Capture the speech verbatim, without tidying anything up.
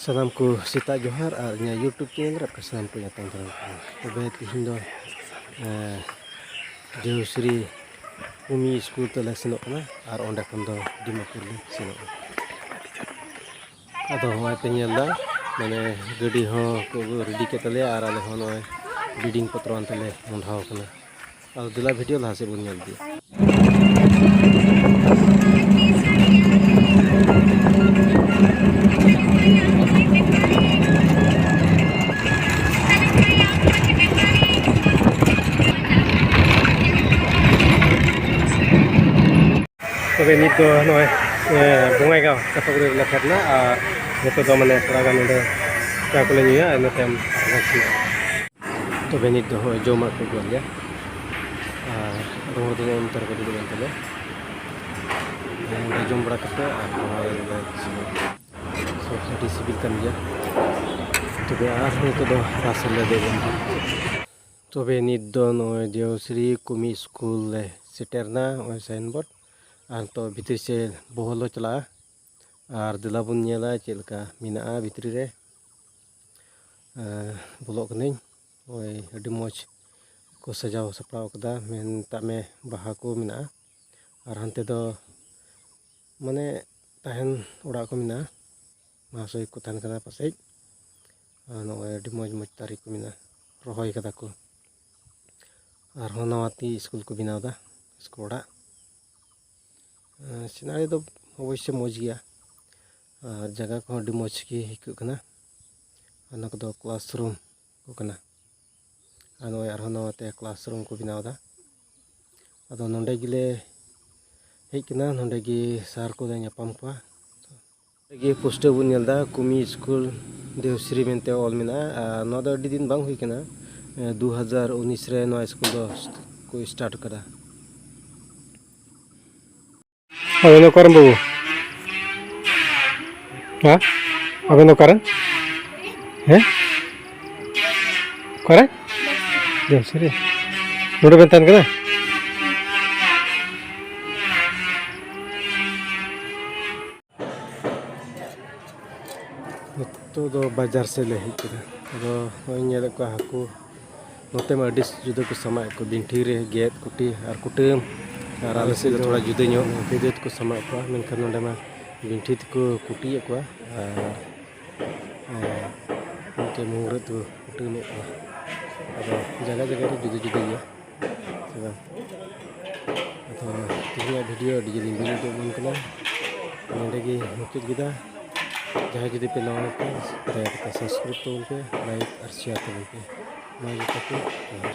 ᱥᱟᱱᱟᱢ ᱠᱚ ᱥᱮᱛᱟᱜ ᱡᱚᱦᱟᱨ ᱟᱨ ᱤᱧᱟᱹᱜ YouTube channel ᱨᱮ ᱟᱯᱮ ᱥᱟᱱᱟᱢ ᱠᱚ ᱧᱟᱯᱟᱢ ᱫᱟᱨᱟᱢ ᱠᱟᱱᱟ᱾ ᱛᱚᱵᱮ ᱛᱤᱦᱤᱧ ᱫᱚ, ᱮᱸ, ᱫᱮᱣᱥᱨᱤ ᱠᱚᱢᱤ ᱥᱠᱩᱞ ᱛᱮᱞᱮ ᱥᱮᱱᱚᱜ ᱠᱟᱱᱟ ᱟᱨ ᱚᱸᱰᱮ ᱠᱷᱚᱱ ᱫᱚ ᱰᱤᱢᱟᱯᱩᱨ ᱞᱮ ᱥᱮᱱᱚᱜᱼᱟ᱾ ᱟᱫᱚ ᱦᱚᱸᱜᱼᱚᱭ ᱯᱮ ᱧᱮᱞ ᱮᱫᱟ, ᱢᱟᱱᱮ ᱜᱟᱹᱰᱤ ᱦᱚᱸ ᱠᱚ ᱟᱹᱜᱩ ready ᱠᱮᱫ ᱛᱟᱞᱮᱭᱟ ᱟᱨ ᱟᱞᱮ ᱦᱚᱸ ᱱᱚᱜᱼᱚᱭ boarding ᱯᱚᱛᱨᱚ ᱟᱱ ᱛᱮᱞᱮ ᱢᱚᱦᱰᱟᱣ ᱠᱟᱱᱟ᱾ ᱟᱫᱚ ᱫᱮᱞᱟ video ᱞᱟᱦᱟ ᱥᱮᱫ ᱵᱚᱱ ᱧᱮᱞ ᱤᱫᱤᱭᱟ᱾ ᱛᱚᱵᱮ ᱱᱤᱛ ᱫᱚ ᱱᱚᱜᱼᱚᱭ, ᱮ, ᱵᱚᱸᱜᱟᱭᱜᱟᱸᱣ ᱪᱟᱯᱟᱜᱩᱲᱤ ᱨᱮᱞᱮ ᱯᱷᱮᱰ ᱮᱱᱟ ᱟᱨ ᱱᱤᱛᱚᱜ ᱫᱚ ᱢᱟᱱᱮ ᱛᱷᱚᱲᱟ ᱜᱟᱱ ᱱᱚᱰᱮ ᱪᱟ ᱠᱚᱞᱮ ᱧᱩᱭᱟ, ᱤᱱᱟᱹ ᱛᱟᱭᱚᱢ ᱟᱨᱦᱚᱸ ᱞᱮ ᱥᱮᱱᱚᱜᱼᱟ᱾ ᱛᱚᱵᱮ ᱱᱤᱛ ᱫᱚ ᱦᱚᱸᱜᱼᱚᱭ ᱡᱚᱢᱟᱜ ᱠᱚ ᱟᱹᱜᱩᱣᱟᱫ ᱞᱮᱭᱟ ᱟᱨ ᱨᱩᱣᱟᱹᱲ ᱫᱚ ᱱᱚᱜᱼᱚᱭ ᱱᱚᱛᱮ ᱨᱮᱠᱚ ᱫᱩᱲᱩᱵ ᱮᱱ ᱛᱟᱞᱮᱭᱟ᱾ ᱱᱚᱰᱮ ᱡᱚᱢ ᱵᱟᱲᱟ ᱠᱟᱛᱮ ᱟᱨ ᱚᱲᱟᱜ ᱨᱮᱞᱮ ᱥᱮᱱᱚᱜᱼᱟ᱾ So, ᱟᱹᱰᱤ ᱥᱤᱵᱤᱞ ᱠᱟᱱ ᱜᱮᱭᱟ᱾ ᱛᱚᱵᱮ ᱟᱨᱦᱚᱸ ᱱᱤᱛᱚᱜ ᱫᱚ ᱵᱟᱥ ᱨᱮᱞᱮ ᱫᱮᱡ ᱮᱱᱟ᱾ ᱛᱚᱵᱮ ᱱᱤᱛ ᱫᱚ ᱱᱚᱜᱼᱚᱭ ᱫᱮᱣᱥᱨᱤ ᱠᱚᱢᱤ ᱥᱠᱩᱞ ᱞᱮ ᱥᱮᱴᱮᱨ ᱮᱱᱟ᱾ ᱱᱚᱜᱼᱚᱭ signboard ᱟᱨ ᱱᱤᱛᱚᱜ ᱵᱷᱤᱛᱨᱤ ᱥᱮᱫ ᱵᱚᱦᱚᱞ ᱞᱮ ᱪᱟᱞᱟᱜᱼᱟ᱾ ᱟᱨ ᱫᱮᱞᱟ ᱵᱚᱱ ᱧᱮᱞᱟ ᱪᱮᱫ ᱞᱮᱠᱟ ᱢᱮᱱᱟᱜᱼᱟ ᱵᱷᱤᱛᱨᱤ ᱨᱮ᱾ ᱮᱸ, ᱵᱚᱞᱚᱜ ᱠᱟᱹᱱᱟᱹᱧ᱾ ᱱᱚᱜᱼᱚᱭ ᱟᱹᱰᱤ ᱢᱚᱡᱽ ᱠᱚ ᱥᱟᱡᱟᱣ ᱥᱟᱯᱲᱟᱣ ᱠᱟᱫᱟ, ᱢᱮᱛᱟᱜ ᱢᱮ ᱵᱟᱦᱟ ᱠᱚ ᱢᱮᱱᱟᱜᱼᱟ᱾ ᱟᱨ ᱦᱟᱱᱛᱮ ᱫᱚ ᱢᱟᱱᱮ ᱛᱟᱦᱮᱱ ᱚᱲᱟᱜ ᱠᱚ ᱢᱮᱱᱟᱜᱼᱟ, ᱢᱟᱦᱟᱥᱚᱭ ᱠᱚ ᱛᱟᱦᱮᱱ ᱠᱟᱱᱟ ᱯᱟᱥᱮᱡ᱾ ᱟᱨ ᱱᱚᱜᱼᱚᱭ ᱟᱹᱰᱤ ᱢᱚᱡᱽ ᱢᱚᱡᱽ ᱫᱟᱨᱮ ᱠᱚ ᱢᱮᱱᱟᱜᱼᱟ, ᱨᱚᱦᱚᱭ ᱠᱟᱫᱟ ᱠᱚ᱾ ᱟᱨᱦᱚᱸ ᱱᱟᱣᱟ ᱛᱮ ᱥᱠᱩᱞ ᱠᱚ ᱵᱮᱱᱟᱣ ᱮᱫᱟ, ᱥᱠᱩᱞ ᱚᱲᱟᱜ᱾ ᱟᱨ scenery ᱫᱚ ᱚᱵᱚᱥᱥᱳᱭ ᱢᱚᱡᱽ ᱜᱮᱭᱟ ᱟᱨ ᱡᱟᱭᱜᱟ ᱠᱚᱦᱚᱸ ᱟᱹᱰᱤ ᱢᱚᱡᱽ ᱜᱮ ᱟᱹᱭᱠᱟᱹᱜ ᱠᱟᱱᱟ᱾ ᱟᱨ ᱚᱱᱟ ᱠᱚᱫᱚ classroom ᱠᱚ ᱠᱟᱱᱟ᱾ ᱟᱨ ᱱᱚᱜᱼᱚᱭ ᱟᱨᱦᱚᱸ ᱱᱟᱣᱟᱛᱮ classroom ᱠᱚ ᱵᱮᱱᱟᱣ ᱮᱫᱟ᱾ ᱟᱫᱚ ᱱᱚᱰᱮ ᱜᱮᱞᱮ ᱦᱮᱡ ᱠᱟᱱᱟ, ᱱᱚᱰᱮ ᱜᱮ sir ᱠᱚᱞᱮ ᱧᱟᱯᱟᱢ ᱠᱚᱣᱟ᱾ ᱱᱚᱰᱮ ᱜᱮ poster ᱵᱚᱱ ᱧᱮᱞ ᱮᱫᱟ, ᱠᱚᱢᱤ ᱥᱠᱩᱞ ᱫᱮᱣᱥᱨᱤ ᱢᱮᱱᱛᱮ ᱚᱞ ᱢᱮᱱᱟᱜᱼᱟ᱾ ᱟᱨ ᱱᱚᱣᱟ ᱫᱚ ᱟᱹᱰᱤ ᱫᱤᱱ ᱵᱟᱝ ᱦᱩᱭ ᱠᱟᱱᱟ, ᱮ, ᱫᱩ ᱦᱟᱡᱟᱨ ᱩᱱᱤᱥ ᱨᱮ ᱱᱚᱣᱟ ᱥᱠᱩᱞ ᱫᱚ ᱠᱚ start ᱠᱟᱫᱟ᱾ ᱟᱵᱮᱱ ᱫᱚ ᱚᱠᱟᱨᱮᱱ ᱵᱟᱹᱵᱩ? ᱦᱮᱸ? ᱟᱵᱮᱱ ᱫᱚ ᱚᱠᱟᱨᱮᱱ? ᱦᱮᱸ? ᱚᱠᱟᱨᱮ? ᱫᱮᱣᱥᱨᱤ ᱨᱮ᱾ ᱱᱚᱰᱮ ᱵᱮᱱ ᱛᱟᱦᱮᱱ ᱠᱟᱱᱟ? ᱱᱤᱛᱚᱜ ᱫᱚ ᱵᱟᱡᱟᱨ ᱥᱮᱫ ᱞᱮ ᱦᱮᱡ ᱠᱟᱱᱟ᱾ ᱟᱫᱚ ᱱᱚᱜᱼᱚᱭ ᱧᱮᱞᱮᱫ ᱠᱚᱣᱟ ᱦᱟᱹᱠᱩ, ᱱᱚᱛᱮ ᱢᱟ ᱟᱹᱰᱤ ᱡᱩᱫᱟᱹ ᱠᱚ ᱥᱟᱢᱟᱜ ᱠᱚ, ᱵᱤᱱᱴᱷᱤ ᱨᱮ ᱜᱮᱫ ᱠᱩᱴᱤ ᱟᱨ ᱠᱩᱴᱟᱹᱢ᱾ ᱟᱨ ᱟᱞᱮ ᱥᱮᱫ ᱫᱚ ᱛᱷᱚᱲᱟ ᱡᱩᱫᱟᱹ ᱧᱚᱜ, ᱵᱤᱱᱴᱷᱤ ᱛᱮᱠᱚ ᱥᱟᱢᱟᱜ ᱠᱚᱣᱟ, ᱢᱮᱱᱠᱷᱟᱱ ᱱᱚᱸᱰᱮ ᱢᱟ ᱵᱤᱱᱴᱷᱤ ᱛᱮᱠᱚ ᱠᱩᱴᱤᱭᱮᱫ ᱠᱚᱣᱟ ᱟᱨ, ᱟᱨ ᱢᱤᱫᱴᱮᱱ ᱢᱩᱝᱨᱟᱹ ᱛᱮᱠᱚ ᱠᱩᱴᱟᱹᱢᱮᱫ ᱠᱚᱣᱟ᱾ ᱟᱫᱚ ᱡᱟᱭᱜᱟ ᱡᱟᱭᱜᱟ ᱨᱮ ᱡᱩᱫᱟᱹ ᱡᱩᱫᱟᱹ ᱜᱮᱭᱟ᱾ ᱥᱮ ᱵᱟᱝ? ᱟᱫᱚ ᱛᱮᱦᱮᱧᱟᱜ ᱵᱷᱤᱰᱤᱭᱳ ᱟᱹᱰᱤ ᱡᱳᱨᱤᱧ ᱵᱤᱞᱚᱢ ᱠᱮᱫᱟ, ᱱᱚᱸᱰᱮ ᱜᱮ ᱢᱩᱪᱟᱹᱫ ᱠᱮᱫᱟ᱾ ᱡᱟᱦᱟᱸᱭ ᱡᱩᱫᱤ ᱯᱮ ᱱᱟᱣᱟ ᱠᱷᱟᱱ, ᱫᱟᱭᱟ ᱠᱟᱛᱮ ᱥᱟᱵᱥᱠᱨᱟᱭᱤᱵ ᱛᱟᱵᱚᱱ ᱯᱮ, ᱞᱟᱭᱤᱠ ᱟᱨ ᱥᱮᱭᱟᱨ ᱛᱟᱵᱚᱱ ᱯᱮ᱾ ᱢᱟ ᱡᱚᱛᱚ ᱠᱚ ᱡᱚᱦᱟᱨ᱾